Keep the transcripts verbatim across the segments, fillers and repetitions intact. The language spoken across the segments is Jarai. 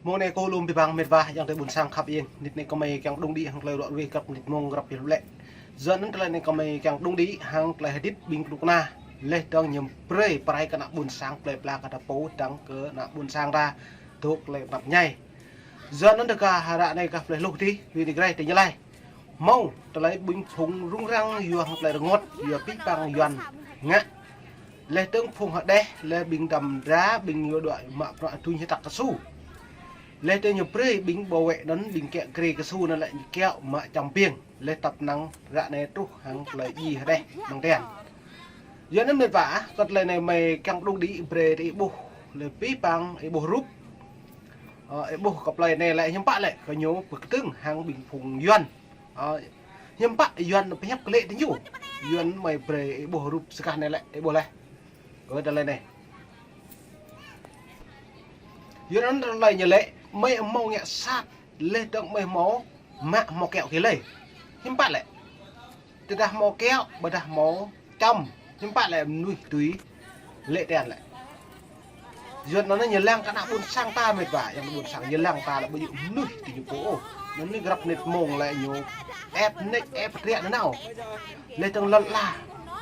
Mông anai kâo lŏm abih bang met wa, ayŏng adơi ƀuôn sang khăp ing. Nit anai gơmơi kiăng đŭng đĭ hăng tơlơi ruă ruih grăp nit mông grăp pih lĕ. Yua anŭn tơlơi anai gơmơi kiăng đŭng đĭ hăng tơlơi hơdip ƀing kơnuk kơna. Laih dơ̆ng ñu brơi pơrai kơ ană ƀuôn sang plơi pla kơ ta pô dơ̆ng kơ ană ƀuôn sang ta dŏ tơlơi tơnap ñai. Yua anŭn tơka hơră anai kah plơi Hluh dih, huyện Ia Grai, tỉnh Gia Lai. Hmâo tơlơi ƀing phung rŭng răng yua hăng tơlơi rơngot, yua abih bang Yuan ngă. Laih dơ̆ng phung hơđeh, laih ƀing dăm dra, ƀing yua đuaĭ mă bruă tuñ hơtăk kơsu. Laih dơ̆ng ñu brơi ƀing bảo vệ anŭn, ƀing kiă kriê kơsu anŭn lĕ ñu kiaŏ mă čăm piêng. Laih tăp năng ră anai truh hăng tơlơi djai hơđeh mơ̆ng tian. Yua anŭn met wa, kơ tơlơi anai gơmơi kiăng đŭng đĭ brơi ih ƀuh, laih abih bang ih ƀuh rup. Ơ, ih ƀuh kơ plơi anai lĕ hiư̆m pă lĕ, kơ ñu pơkơdơ̆ng hăng ƀing phung Yuan. Ơ, hiư̆m pă Yuan pơhiăp kơ lĕ tơ ñu. Yuan gơmơi brơi ih ƀuh rup sơkah anai lĕ, ih ƀuh laih. Ơ, tơlơi anai. Yuan anŭn tơlơi ñu lĕ, gơmơi hmâo ngă sat, laih dơ̆ng gơmơi hmâo mă hmâo kiaŏ kơ lĕ. Hiư̆m pă lĕ. Tơdah hmâo kiaŏ, ƀôdah hmâo čăm, hiư̆m pă lĕ mơnuih tui lĕ tian lĕ. Yua anŭn ñu lăng kơ ană ƀuôn sang ta met wa, ayŏng ƀuôn sang ñu lăng ta lĕ ƀu djơ̆ mơnuih tui ñu pô ôh. Anŭn anai grăp nit mông lĕ ñu ĕp nĕč ĕp triă nanao. Laih dơ̆ng lŏn ala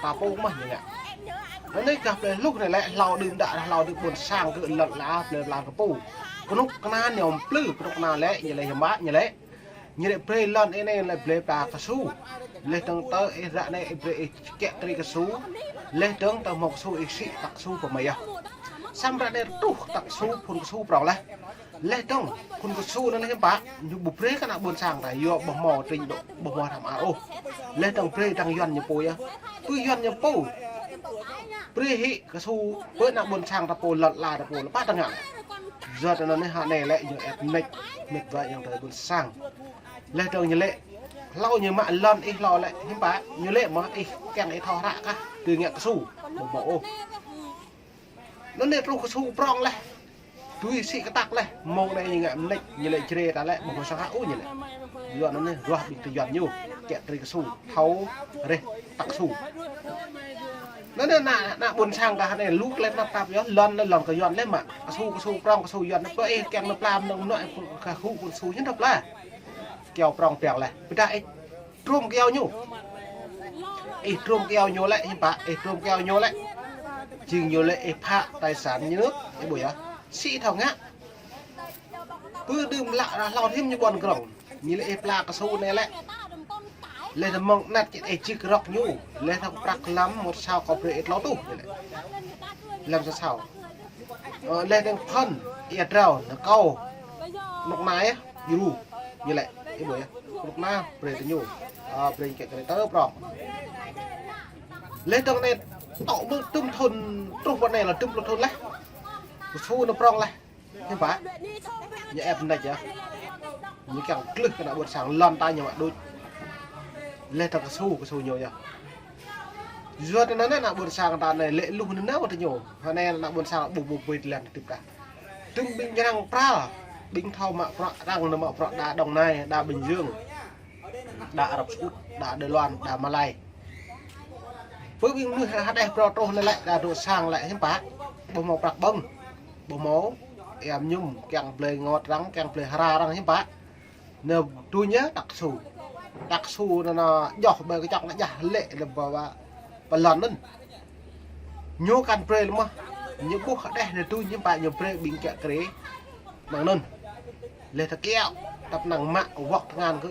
ta pô mơ̆n ñu ngă. Anŭn anai kah plơi Hluh anai lĕ hlâo đưm đă hlâo đưm ƀuôn sang kơ lŏn ala plơi pla kơ pô. Kơnuk kơna ñu plư, kơnuk kơna lĕ ñu lĕ hiư̆m pă ñu lĕ. Ñu lĕ brơi lŏn ih anai lĕ brơi pla kơsu. Laih dơ̆ng tơ ih ră anai ih brơi ih kiă kriê kơsu. Laih dơ̆ng tơ hmâo kơsu ih sĭ tăk kơsu pơmơi yơh. Samơ̆ ră anai truh tăk kơsu phun kơsu prŏng laih. Laih dơ̆ng phun kơsu anŭn hiư̆m pă, ñu ƀu brơi kơ ană ƀuôn sang ta, yua ƀu hmâo trình độ, ƀu hmâo hrăm ar ôh. Laih dơ̆ng brơi dơ̆ng Yuan ñu pô yơh. Pơ Yuan ñu pô. Brơi hĭ kơsu pơ ană ƀuôn sang ta pô lŏn ala ta pô lĕ pă tơngă. Yua anŭn anai hă anai lĕ ñu ĕp nĕč, met wa ayŏng adơi ƀuôn sang. Laih dơ̆ng ñu lĕ, hlâo ñu mă lŏn ih hlâo lĕ, hiư̆m pă, ñu lĕ mơ̆ ih kiăng ih thâo hră kah, tui ngă kơsu, ƀu hmâo ôh. Anŭn anai truh kơsu prŏng laih. Tui sĭ kơtăk laih, mông anai ñu ngă mơneč, ñu lĕ Jrai ta lĕ, ƀu hmâo sang hă ôh ñu lĕ. Yua anŭn anai ruah ƀing tơ Yuan ñu, kiă kriê kơsu, thâo rĕh tăk kơsu. Anŭn anai ană, ană ƀuôn sang kah anai lu klep năp tap yơh, lŏn anai lŏn kơ Yuan laih mă. Kơsu, kơsu prŏng, kơsu Yuan anai pơ ih kiăng nao pla mơnơ̆ng mơnuă kơsu, kơsu ñu nao pla. Kiaŏ prŏng piăng laih. Pơdah ih trôm kiaŏ ñu. Ih trôm kiaŏ ñu lĕ, hiư̆m pă, ih trôm kiaŏ ñu lĕ. Jing ñu lĕ ih phă tài sản nhà nước, ih ƀuh yơh. Sĭ thâo ngă. Pơ đưm lă ră hlâo thim ñu ƀuăn krong. Ñu lĕ ih pla kơsu anai lĕ. Laih dơ̆ng mơ̆ng anăt čĭt ih čik rŏk ñu. Laih dơ̆ng prăk lăm một sao kâo brơi ih tlâo tuh ñu lĕ. Lăm sa sao. Ơ, laih dơ̆ng phŏn, ia drao, năkâo. Kơnuk kơna yơh, djru. Ñu lĕ, ih ƀuh yơh. Kơnuk kơna, brơi tơ ñu. Ơ, brơi kiă kriê tơ prŏng. Laih dơ̆ng anai, tŏ mơ̆ng tơm thun, truh pơ anai lĕ tơm pluh thun laih. Kơsu anai prŏng laih. Hiư̆m pă? Ñu ĕp mơneč yơh. Ñu kiăng glưh kơ ană ƀuôn sang lŏn ta ñu mă đôč. Laih dơ̆ng kơsu, kơsu ñu yơh. Yua anŭn anai ană ƀuôn sang ta anai lĕ luh nanao tơ ñu. Hơnai ană ƀuôn sang ƀu ƀu ƀuh tơlơi tip kah. Tơm ƀing jrăng pral, ƀing thâo mă bruă arăng nao mă bruă đa Đồng Nai, đa Bình Dương, đa Ả Rập Xê Út, đa Đài Loan, đa Malai. Pơ ƀing mơnuih hơđeh phrâo truh anai lĕ, đa dŏ sang lĕ hiư̆m pă, ƀu hmâo prăk ƀơ̆ng, ƀu hmâo ia mơñum, kiăng blơi rơngot arăng, kiăng blơi hra arăng hiư̆m pă. Anai tui ñu tăk kơsu. Tăk kơsu anŭn, anŭn djŏh ƀơi kơčŏk anŭn djah lĕ lĕ pơ, pơ, pơ lŏn anŭn. Ñu kăn brơi lĕ mơ̆n. Ñu ƀuh hơđeh anai tui ñu pă ñu brơi ƀing kiă kriê. Mơ̆ng anŭn. Laih ta kiaŏ, tăp năng mă wŏk tơngan kơ.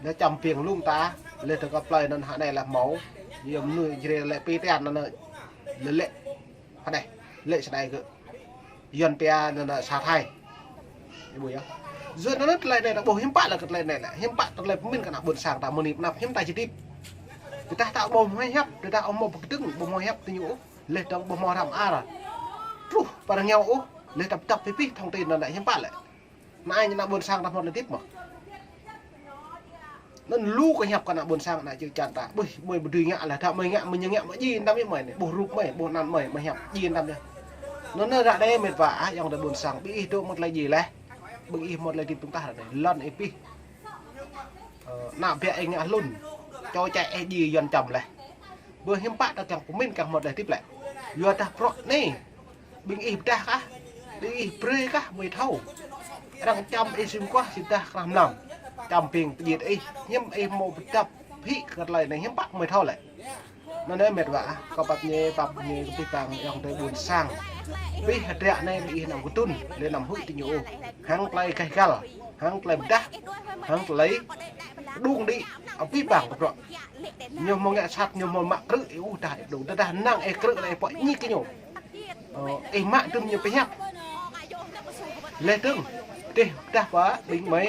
Laih čăm piêng lŏm ta, laih ta kơ plơi anŭn hơnai lĕ hmâo. Yua mơnuih Jrai lĕ pơtian anŭn lĕ lĕ. Hơđeh, lĕ sơđai kơ. Yuan pia anŭn sa thai. Ih ƀuh yơh. Yua anŭn tơlơi anai ta ƀuh hiư̆m pă lĕ kơ tơlơi anai lĕ. Hiư̆m pă tơlơi pơmĭn kơ ană ƀuôn sang ta mơ̆ng anai pơ anăp hiư̆m ta či tip. Tơdah ta ƀu hmâo hiăp, tơdah ƀu hmâo pơkơdơ̆ng, ƀu hmâo hiăp tơ ñu ôh. Laih dơ̆ng ƀu hmâo hrăm ar. Truh pơ rơngiao ôh, laih ta pơdŏp pơpih thông tin anŭn lĕ hiư̆m pă lĕ. Anai ñu ană ƀuôn sang ta hmâo tơlơi tip mơ̆n. Anŭn lu kơ hiăp kơ ană ƀuôn sang ană čư̆ čan ta. Ƀuh, mơi ƀu dưi ngă lĕ, ta mơi ngă, mơi ñu ngă, mơi djai mơtam mơi anai. Ƀuh rup mơi, ƀuh anăn mơi, mơi hiăp, djai mơtam yơh. Anŭn anai ră anai met wa, ah, ayŏng adơi ƀuôn sang, ƀing ih dŏ hmâo tơlơi djai laih. Ƀing ih hmâo tơlơi tip tơ̆ng tah ră anai. Lŏn ih pih. Ơ, ană biă ih ngă hlŭn. Čô čĕ ih djai Yuan čăm laih. Ƀu hiư̆m pă ta kiăng pơmĭn kiăng hmâo tơlơi tip lĕ. Yua dah bruă anai. Ƀing ih pơdah kah. Ih brơi kah mơi thâo. Arăng čăm ih sim kuah sĭt dah krah mlam. Čăm ƀing pơjĭt ih, hiư̆m ih hmâo pơdăp hĭ kơ tơlơi anai hiư̆m pă mơi thâo lĕ. Anŭn anai met wa, kâo pap ñe, pap ñe kơ pih pang ayŏng adơi ƀuôn sang. Pih hơdră anai ƀing ih anăm kơtŭn, lĕ anăm huĭ tơ ñu ôh. Hăng tơlơi gah găl, hăng tơlơi pơdah, hăng tơlơi pơđŭng đĭ, pih pang kơ bruă. Ñu hmâo ngă sat, ñu hmâo mă krư̆ ih ôh, dah ih pơđŭng, tơdah năng ih krư̆ lĕ ih pŏk ñik kơ ñu. Ơ, ih mă tŭm ñu pơhiăp. Leh dơ̆ng, dêh pơdah pơ ƀing mơi,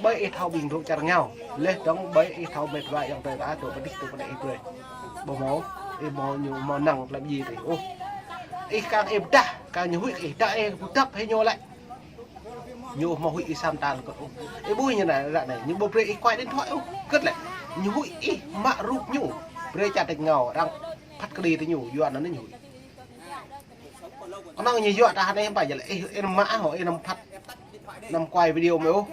ƀơi ih thâo ƀing dŏ čar rơngiao. Leh dơ̆ng ƀơi ih thâo met wa ayŏng adơi ta, dŏ pơ dih dŏ pơ anai ih brơi. Ƀu hmâo, ih hmâo ñu hmâo năng tơlơi pơjĭt ih ôh. Ih kiăng ih pơdah, kiăng ñu huĭ ih, dah ih pơdăp hĭ ñu lĕ. Ñu hmâo huĭ ih sa mơta kơ ôh. Ih ƀuh ñu anai, ră anai, ñu ƀu brơi ih kuai điện thoại ôh, kơ̆t lĕ. Ñu huĭ ih mă rup ñu. Brơi čar rơngiao, arăng phat kơđi tơ ñu, yua anŭn ñu huĭ. Kơnơ̆ng ñu yua ta hơnai hiư̆m pă jơ̆ lĕ, ih, ih anăm mă hŏ, ih anăm phat, anăm kuai video mơi ôh.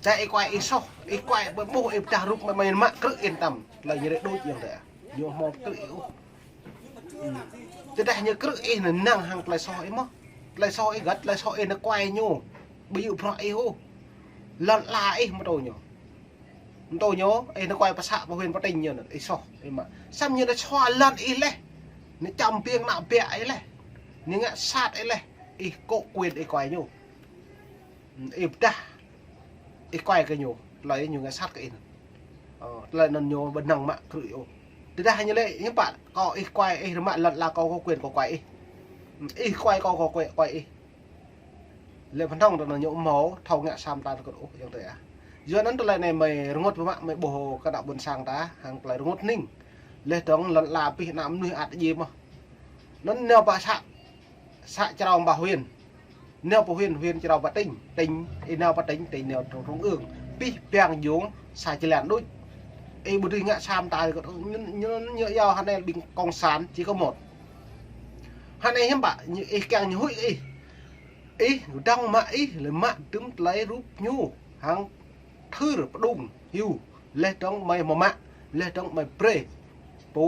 Čă ih kuai ih soh, ih kuai ƀu ƀuh ih pơdah rup mơi, mơi mă krư̆ yên tâm. Tơlơi ñu rĕ đôč ayŏng adơi. Ñu hmâo krư̆ ih ôh. Tơdah ñu krư̆ ih anŭn năng hăng tơlơi soh ih mơ̆n. Tơlơi soh ih găt, tơlơi soh ih anŭn kuai ñu. Ƀu djơ̆ bruă ih ôh. Lŏn ala ih pơtô ñu. Pơtô ñu, ih anŭn kuai pơsă pơ huyện pơ tỉnh ñu anŭn, ih soh, ih mă. Samơ̆ ñu anŭn sua lŏn ih leh. Ñu čăm ƀing ană ƀă ih leh. Ñu ngă sat ih leh. Ih có quyền ih kuai ñu. Ih pơdah, ih kuai kơ ñu, tơlơi ñu ngă sat kơ ih anŭn. Ơ, tơlơi anŭn ñu ƀu năng mă krư̆ ôh. Tơdah ñu lĕ, hiư̆m pă, kâo ih kuai, ih rơmă lŏn ala kâo có quyền kâo kuai ih. Ih kuai kâo, kâo kuai, kuai ih. Lĕ phản động tơ anŭn ñu hmâo thâo ngă sa mơta kơ ôh ayŏng adơi ah. Yua anŭn tơlơi anai mơi rơngot biă mă mơi ƀuh kơ ană ƀuôn sang ta, hăng tơlơi rơngot hning. Leh dơ̆ng lŏn ala pih ană mơnuih ăt djai mơ̆n. Anŭn nao pơ să, să črâo pơ huyện. Nao pơ huyện, huyện črâo pơ tỉnh, tỉnh, ih nao pơ tỉnh, tỉnh nao trung, trung ương. Pih pang jông sa jơlan đôč. Ih ƀu dưi ngă sa mơta kơ, ñu, ñu, ñu yua hơnai ƀing cộng sản chỉ có một. Hơnai hiư̆m pă, ñu, ih kiăng ñu huĭ ih. Ih, dŏng mă ih, lĕ mă tŭm tơlơi rup ñu, hăng thưr pơđŭng hyu, leh dơ̆ng mơi hmâo mă, leh dơ̆ng mơi brơi pơ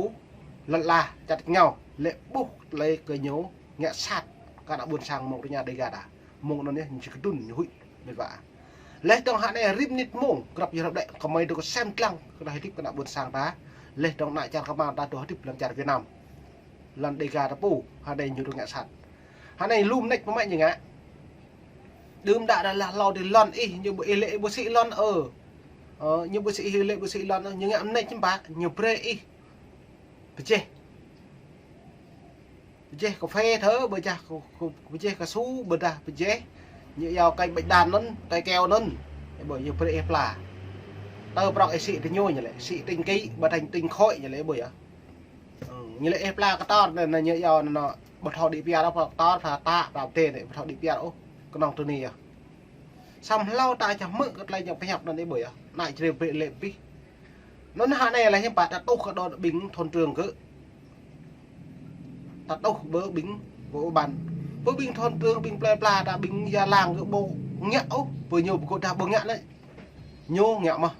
lŏn ala čar rơngiao, lĕ ƀuh tơlơi kơ ñu ngă sat kơ ană ƀuôn sang mơ̆ng rơngiao Dêga ta. Mơ̆ng anŭn yơh, ñu či kơdŭn ñu huĭ, met wa. Leh dơ̆ng hơnai rĭm mơnit mông, krăp yơh rơp đĕ, kơ mơi dŏ kơsem tlang kơ tơlơi hơdip kơ ană ƀuôn sang ta. Leh dơ̆ng ană čar kơmar ta dŏ hơdip lăm čar Việt Nam. Lăm Dêga ta pô, hơnai ñu dŏ ngă sat. Hơnai lu mơneč pơmă ñu ngă. Đưm đă đa lah hlâo dih lŏn ih, ñu ƀu ih lĕ ƀu sĭ lŏn ơ. Ơ, ñu ƀu sĭ ih lĕ ƀu sĭ lŏn ơ, ñu ngă mơneč hiư̆m pă, ñu brơi ih pơjeh. Pơjeh kơphê thơ, ƀơjah kơ, kơ, pơjeh kơsu, ƀơdah pơjeh. Ñu yua kơi bạch đàn anŭn, kơi keo anŭn. Ih ƀuh, ñu brơi ih pla. Tơ prŏng ih sĭ tơ ñu ñu lĕ, sĭ tinh kị, ƀu thành tinh khối ñu lĕ, ih ƀuh yơh. Ơ, ñu lĕ ih pla kơtor anŭn, anŭn ñu yua anŭn, anŭn, ƀu thâo đĭ piar ôh, pla kơtor, pla tă, pla pơdê anai, ƀu thâo đĭ piar ôh, kơnơ̆ng tơ anai yơh. Samơ̆ hlâo ta čang hmư̆ kơ tơlơi ñu pơhiăp anŭn ih ƀuh yơh, ană črê brơi lĕ pih. Anŭn hơnai lĕ hiư̆m pă ta tuh kơ đô ƀing thôn trưởng kơ. Ta tuh ƀơ ƀing kơ ƀan. Ƀơ ƀing thôn trưởng, ƀing plơi pla ta, ƀing già làng kơ ƀu ngă ôh, ƀơ ñu ƀu kơ dah ƀu ngă lĕ. Ñu ngă mơ̆n.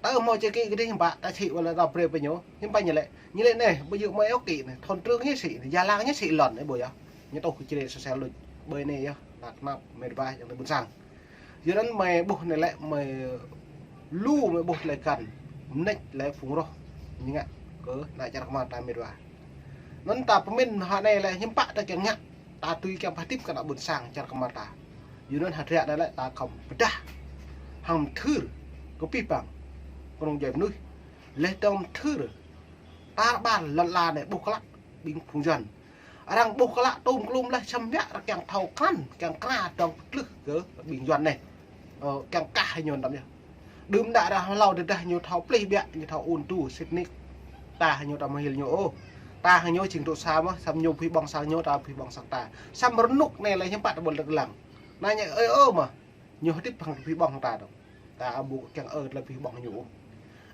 Tơ hmâo čê kĭ kơ dih hiư̆m pă, ta sĭ wơ̆t lĕ ta brơi pơ ñu. Hiư̆m pă ñu lĕ. Ñu lĕ anai, ƀu djơ̆ mơi ôh kĭ anai. Thôn trưởng ñu sĭ anai, già làng ñu sĭ lŏn anai ƀuh yơh. Ñu tuh kơ črê sosel đôč. Ƀơi anai yơh, ană kơnap, met wa, ayŏng adơi ƀuôn sang. Yua anŭn mơi ƀuh anai lĕ mơi lu mơi ƀuh tơlơi găn. Mơneč lĕ phung roh. Ñu ngă kơ ană čar kơmar ta met wa. Anŭn ta pơmĭn hơnai lĕ hiư̆m pă ta kiăng ngă. Ta tui kiăng pơhơdip kơ ană ƀuôn sang čar kơmar ta. Yua anŭn hơdră anai lĕ ta khŏm pơdah. Hăng mơthưr kơ pih pang. Kơnơ̆ng djuai mơnuih. Leh dơ̆ng mơthưr. Tar ƀar lŏn ala anai ƀuh klă ƀing phung Yuan. Arăng ƀuh klă tôm klum leh samơ̆ arăng kiăng thâo krăn, kiăng kra dơ̆ng pơtlưh kơ ƀing Yuan anai. Ơ, kiăng kah hĭ ñu tăm yơh. Đưm đă arăng hlâo tơdah ñu thâo plih biă, ñu thâo ôn tu, sĭt nik. Ta hĭ ñu ta mơhil ñu ôh. Ta hĭ ñu jing dŏ sa mơ̆n, samơ̆ ñu phi ƀơ̆ng sang ñu, ta phi ƀơ̆ng sang ta. Samơ̆ rơnŭk anai lĕ hiư̆m pă ta ƀuh lĕ lăng. Anai ñu ơi ơ mơ̆n. Ñu hơdip hăng phi ƀơ̆ng ta dŏ. Ta ƀu kiăng ơ tơlơi phi ƀơ̆ng ñu ôh.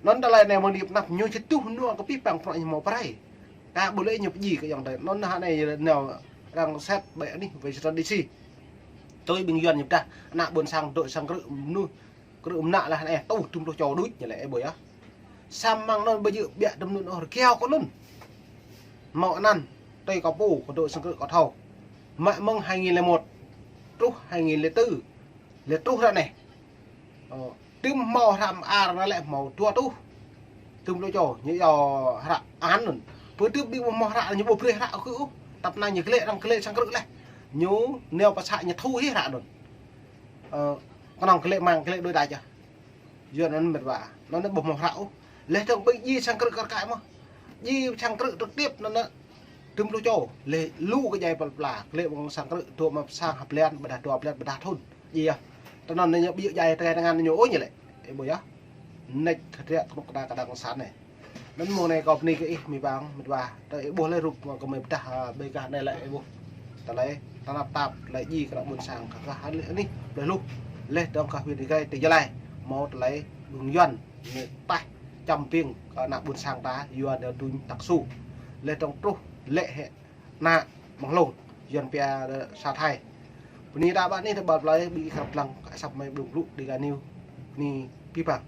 Anŭn tơlơi anai mơ̆ng anăp ñu či tuh nua kơ pih pang prŏng ñu hmâo pơrai. Ta ƀu lĕ ñu pơjing kơ ayŏng adơi. Anŭn hơnai nao arăng set ƀơi anih ƀơi Washington D C. Tui ƀing Yuan ñu pơdah. Ană ƀuôn sang dŏ sang krư̆ mơnuih. Krư̆ mơnă lah anai. Tuh tŭm tơlơi čô đôč ñu lĕ ih ƀuh yơh. Samơ̆ mơ̆ng anŭn ƀu djơ̆ biă tơm anŭn ôh rơgao kơ anŭn. Hmâo anăn, tui kâo pô, kâo dŏ sang krư̆ kâo thâo. Mă mơ̆ng hai nghìn lẻ một, truh hai nghìn lẻ tư, lĕ truh ră anai. Ơ, tơm hmâo hră mơar anai lĕ hmâo dua rơtuh tơm pluh čô, ñu yua hră anŭn. Pơ tơm ƀing ƀu hmâo hră ñu ƀu brơi hră kơ ôh. Tăp năng ñu glaĭ, arăng glaĭ sang krư̆ laih. Ñu nao pơ să ñu thu hĭ hră anŭn. Ơ, kơnơ̆ng glaĭ mơ̆ng glaĭ đuaĭ đač yơh. Yua anŭn mĕt wa, anŭn ƀu hmâo hră ôh. Laih dơ̆ng ƀing djai sang krư̆ kar kaĭ mơ̆n. Djai sang krư̆ trực tiếp anŭn tơm pluh čô. Laih lu kơ djai pla pla. Glaĭ mơ̆ng sang krư̆ dŏ mă sang ha blan, ƀôdah dua blan, ƀôdah thŭn. Djai yơh. Tơ anŭn ñu ƀu djai tơkai tơngan ñu ôh ñu lĕ. Ih ƀuh yơh. Nĕč kơdră kơnuk kơna kơdang kơsan anai. Anŭn mơ̆ng anai kâo bơni kơ ih mĭ ƀang mĕt wa. Tơ ih ƀuh laih rup kơ mơi pơdah, a, ƀơi gah anai lĕ ih ƀuh. Tơlơi tơnap tap, tơlơi djai kơ ană ƀôn sang kơ gah anai anih, laih luh. Laih dơ̆ng gah huyện Ia Grai, tỉnh Gia Lai. Hmâo tơlơi ƀing Yuan, ñu taih čăm ƀing kơ ană ƀôn sang ta, Yuan ñu tuñ tăk su. Laih dơ̆ng truh lĕ hĕ ană mơ̆ng hlung, Yuan pia sa Thái. Bơni đa ƀă anih tơ ƀă plơi, ƀing ih krăp lăng, kơ asăp mơi blung blŭ Dega News. Bơni pĭ păng.